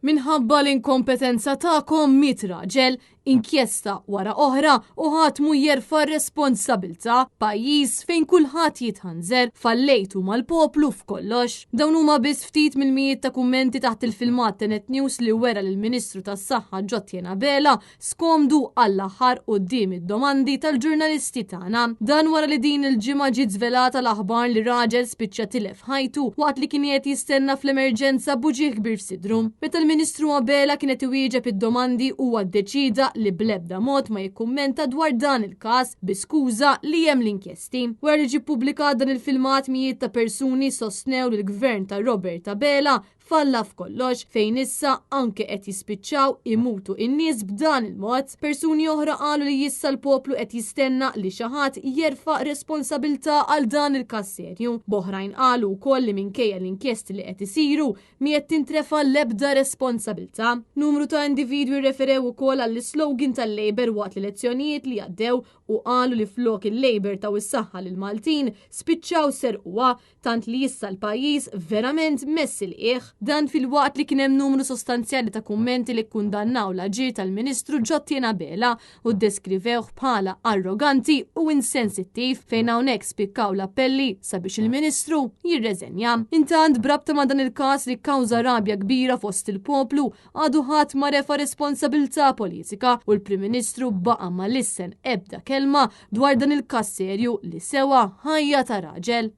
Minħabba l-inkompetenza tagħkom miet raġel, inkjesta wara oħra u ħadd mhu jerfa' r-responsabilità, pajjiż fejn kulħadd jitħanżer, fallejtu mal-poplu f'kollox. Dawn huma biss ftit mill-mijiet ta' kummenti taħt il-filmat ta' Net News li wera lill-Ministru tas-Saħħa Jotjen Abela skomdu għall-aħħar quddiem id-domandi tal-ġurnalisti tagħna. Dan wara li din il-ġimgħa ġiet żvelata l-aħbar li raġel spiċċa tilef ħajtu waqt li kien qiegħed jistenna fl-emerġenza b'uġigħ kbir f'sidru. Meta l-Ministru Abela kien qed iwieġeb id-domandi huwa ddeċieda li bl-ebda mod ma jikkummenta dwar dan il-każ bi skuża li hemm l-inkjesti. Wara li ġie ppubblikat dan il-filmat mijiet ta' persuni sostnew li l-Gvern ta' Robert Abela Falla f'kollox, fejn issa anke qed jispiċċaw imutu in-nies b'dan il-mod. Persuni oħra qalu li issa l-poplu qed jistenna li xi ħadd jerfa' responsabilità għal dan il-każ serju. B'oħrajn qalu wkoll li minkejja l-inkjesti li qed isiru, mhi qed tintrefa' l-ebda responsabilità. Numru ta' individwi rreferew ukoll għall-islogan tal-Labour waqt l-elezzjonijiet li għaddew u qalu li flok il-Labour taw is-saħħa lill-Maltin, spiċċaw serquha. tant li issa l-pajjiż verament mess il-qiegħ. Dan filwaqt li kien hemm numru sostanzjali ta' kummenti li kkundannaw l-aġir tal-Ministru Jotjen Abela u ddeskrivewh bħala arroganti u insensittiv fejn hawnhekk spikkaw l-appelli sabiex il-Ministru jirreżenja. Intant b'rabta ma' dan il-każ li kkawża rabja kbira fost il-poplu għadu ħadd ma refa' responsabilità politika u l-Prim Ministru baqa' ma lissen ebda kelma dwar dan il-każ serju li sewa ħajja ta' raġel.